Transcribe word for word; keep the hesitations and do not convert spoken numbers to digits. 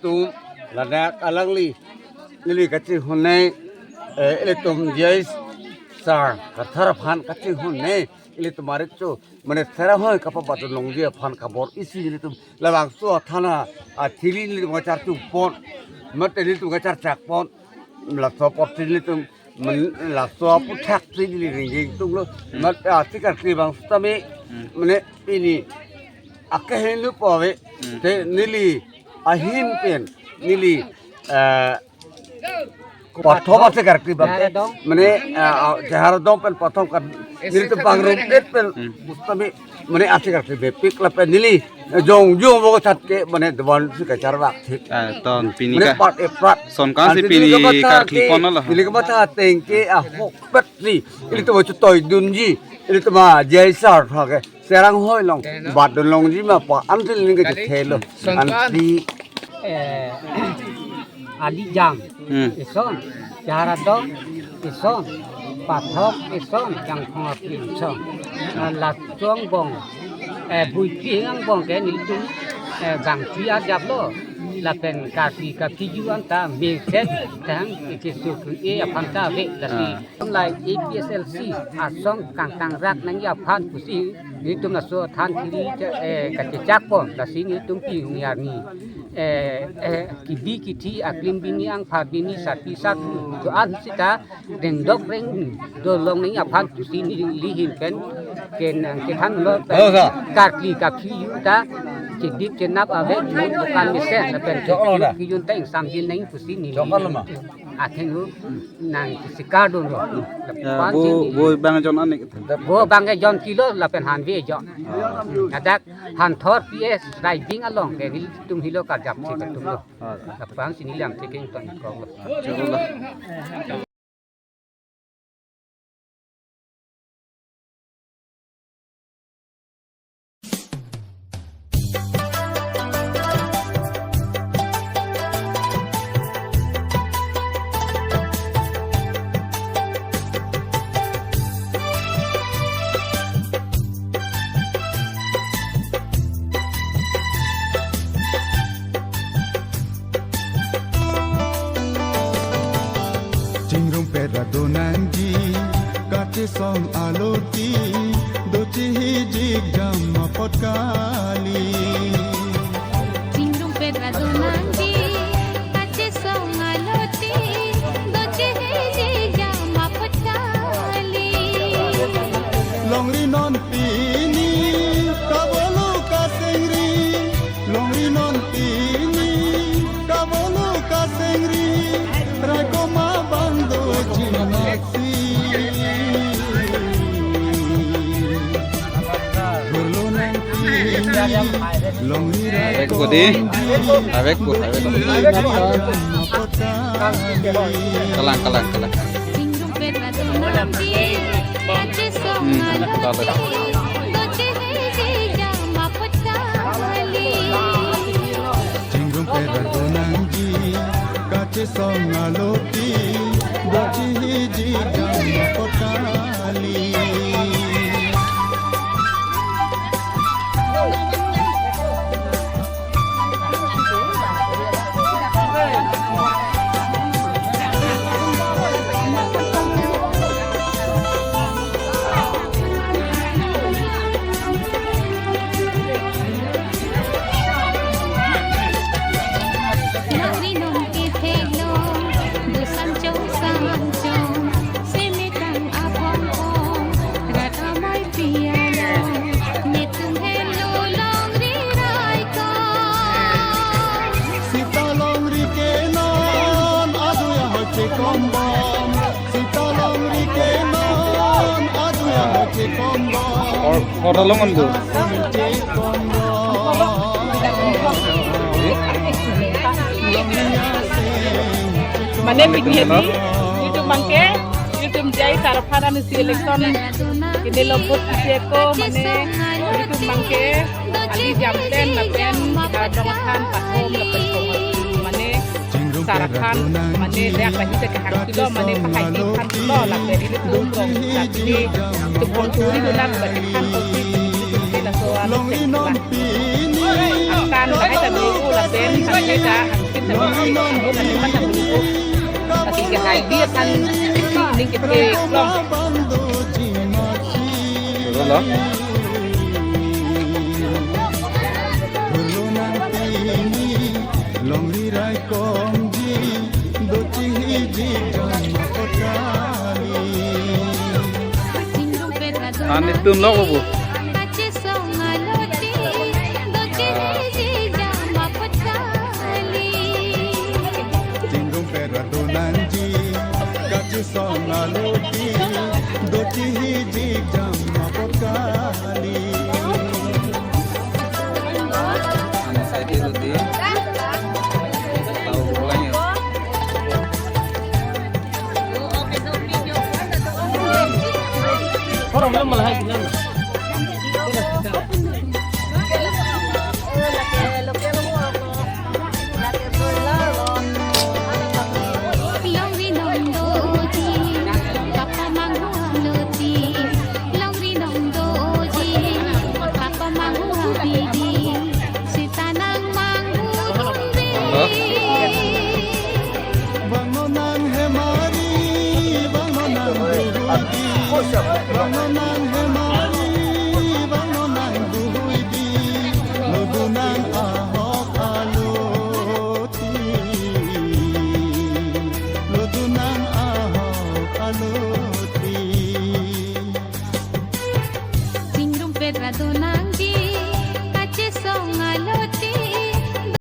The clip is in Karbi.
Tum, ladak alangli, neli kachinghon nei, eh, ilitum J I sir Kathar aphan kachinghon nei, ilitum arit cho, mane sera hoi kapabadon longji aphan kabor isi nelitum labangso athana athili nelitum kacharchupon, mate nelitum kacharchakpon, laso apot si nelitum men laso aputhak si neli ringjeng tunglo. Hmm. Mat, ah, si karkli abang sitame, hmm, mane pini akehingno pu ave. Hmm. Te neli ahin pen neli, eh, pathom ase karkli abang. Jahar adong. Mane, ah, ah, jahar adong pen pathom kan nelitum pangrum et pen, hmm, sitame mane ase karkli mepik lapen neli jongjong vo kachat ke mane dovan si kacharvak thik. Ah, ton pini mane ka part e part. Son ka si anti pini neli kamatha karkli ke, ponlo. Neli kamatha ateng ke ahokpet si ilitum chetoidunji, ilitum a J I sir aphan ke sera hoi along badon longji ma pu ansi neli kachethelo. Son ka anti, eh, Alijang, hmm, ison, jahar adong ison, pathom ison, jangphong aphi ison. Ah, laso angbong, eh, buipi angbong ke nelitum, eh, bangpi arjaplo. Lapen karkli kaphi-ju anta mesen thang keso ke-e aphan ta ave lasi. Ah. Online A P S L C asong kangtangrak nangji aphan pusi nelitum laso athan thili, eh, kachechakpon lasi nelitum pini arni, eh, eh, kebi kethe aklim bini angpha bini sarpi sarpo do-an sita rengdok rengdon long nangji aphan pusi neli ahin pen kenang kethanlo pen. Hello, sir. Karkli kaphi-ju ta chedip chenap ave, bukan mesen lapen choklo na. Kejun ta ingsamjin nangji pusi neli. Choklo ma. Athengno nang sikar dunlo. Ya, lapen bo, si bo bang jon anik. Bo bang jon kilo lapen hanve jon. Ah. Ladak Hanthor P S Raibing along ke nelitum helo karjap si katumlo. Ah. Lapen si neli lam si kengton koklo. Ah, choklo. Chingrum pera donangji, kachesong aloti, dochihiji jam apot kali. Chingrum pera donangji, kachesong aloti, dochihiji jam apot kali. Longri non pini, kabolu kasengri, longri non pini, kabolu kasengri, raikoma bang do chinaksi. Gurlo nang pini, longri. Avek ko di, avek ko, avek ko. Kalang, kalang, kalang. Hmm, kalang. Chingrum pera donangji, kachesong aloti, dochihiji jam apot kali. Sita longri ke non, adu ya hoche kombom. Sita longri ke non, adu ya hoche kombom. Or, or along on do. Hoche kombom. Mane pini hedi, ilitum abangke, ilitum J I sir aphan ansi election kene lo vote isi ako, mane ilitum abangke, ali jamten lapen, ah, dong than pathom lapen kong. Mane sir aphan, mane dak lagi ta kehang kilo, mane pahai di than kilo, lapen ilitum rong sati, ilitum rong turi dunak, lapen than kosi, ilitum ke laso akan, lapen akan, lapen, mane ka, Kasi kahai dia kan ning kete klong. Betul lah. Ani tun lo ko bu. Chingrum pera donanji, kachesong aloti, dochi hiji jam apot kali. Ano sa iti loti? Tahu bukannya.